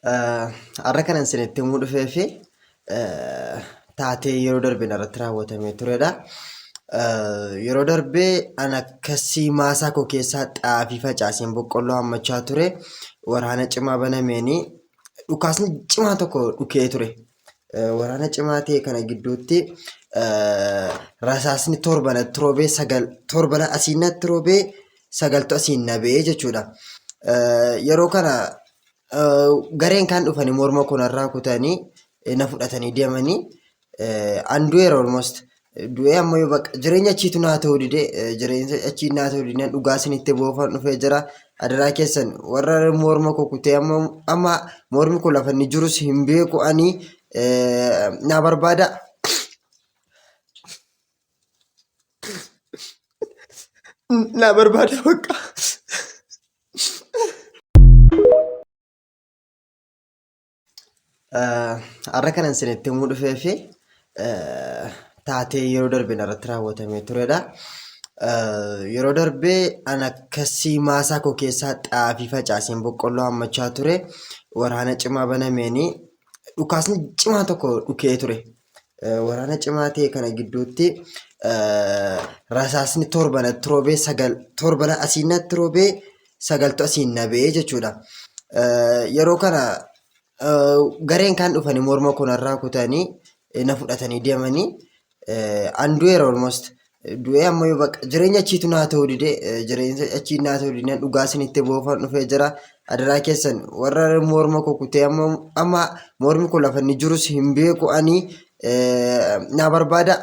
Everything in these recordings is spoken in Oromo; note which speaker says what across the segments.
Speaker 1: Har'a kanan isinitti himuu dhufee fi taatee yeroo darbe narratti raawwatamee turedha. Yeroo darbe an akkasii maasaa koo keessaa xaafii facaaseen boqqolloo hammachaa ture. Waraana cimaa banameeni dhukaasni cimaa tokko dhukee ture. Waraana cimaa ta'e kana gidduutti rasaasni torba natti roobee sagal torba asiin natti roobee sagaltu asiin na ba'ee jechuudha. Yeroo kana gareen kaan dhufanii morma koo narraa kutanii na fudhatanii deemanii an du'eera almost du'ee amma yoo bakka jireenya achiitu naa ta'uu dide jireenya achii naa ta'uu didnaan dhugaa isinitti boofan dhufee jira adaraa keessan warra morma koo kutee amma amma mormi koo lafa inni jirus hin beeku ani naa barbaada. Naa barbaada bakka. Har'a kanan isinitti himuu dhufee fi taatee yeroo darbe narratti raawwatamee turedha. Yeroo darbe an akkasii maasaa koo keessaa xaafii facaaseen boqqolloo hammachaa ture. Waraana cimaa banameeni dhukaasni cimaa tokko dhukee ture. Waraana cimaa ta'e kana gidduutti rasaasni torba natti roobee sagal torba asiin natti roobee sagaltu asiin na ba'ee jechuudha. Yeroo kana gareen kaan dhufanii morma koo narraa kutanii na fudhatanii deemanii an du'eera almost du'ee amma yoo bakka jireenya achiitu naa ta'uu dide jireenya achii naa ta'uu didnaan dhugaa isinitti boofan dhufee jira adaraa keessan warra morma koo kutee amma amma mormi koo lafa inni jirus hin beeku ani naa barbaada.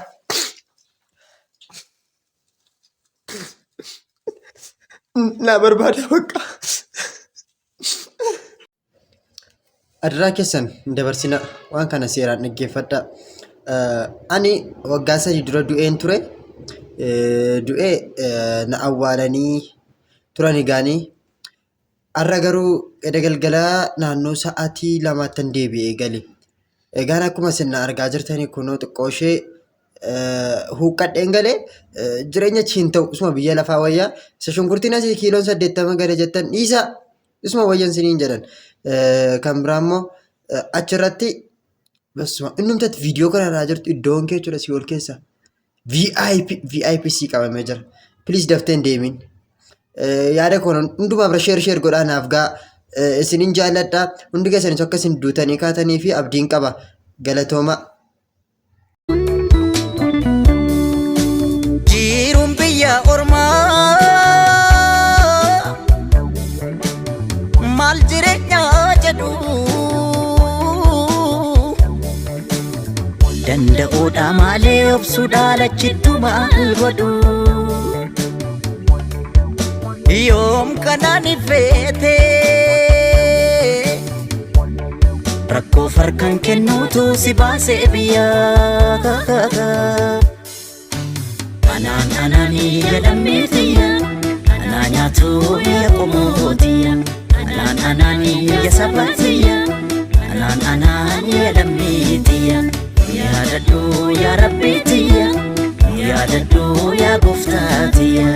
Speaker 1: Naa barbaada bakka. Adaraa keessan hin dabarsinaa. Waan kana seeraan dhaggeeffadhaa. Ani waggaa 3 dura du'een ture. Du'ee na awwaalanii turan egaanii. Har'a garuu eda galgalaa naannoo sa'aatii lamaattan deebi'ee gale. Egaan akkuma isin na argaa jirtanii kunoo xiqqoo ishee huuqqadheen galee jireenya achi hin ta'u isuma biyya lafaa wayyaa isa shunkurtiin asii kiiloon 80 gale jettan dhiisaa isuma wayyan isiniin jedhan. Kan biraa immoo achirratti basuma innumtatti viidiyoo kana irraa jirtu iddoon kee jechuudha si ol keessa VIP VIP sii qabamee jira. Please daftee hin deemin. Yaada koo hundumaa bira sheer sheer godhaa naaf gaa isinin jaalladha. Hundi keessanis akka isin duutanii kaatanii fi abdiin qaba. Galatooma.
Speaker 2: Jiruun biyya ormaa maal jireenya jedhu danda'uudha malee obsuudha lachittu maal godhu yoom kanaan feete rakkoo farkan kennuutu si baasee biyyaa. Anaan anaanii jedhamee tiyya anaa nyaatu biyya qomoo tiyya anaan anaanii ya saba tiyya anaan anaanii jedhamee tiyya yaadadhu yaa rabbii tiyya yaadadhu yaa gooftaa tiyya.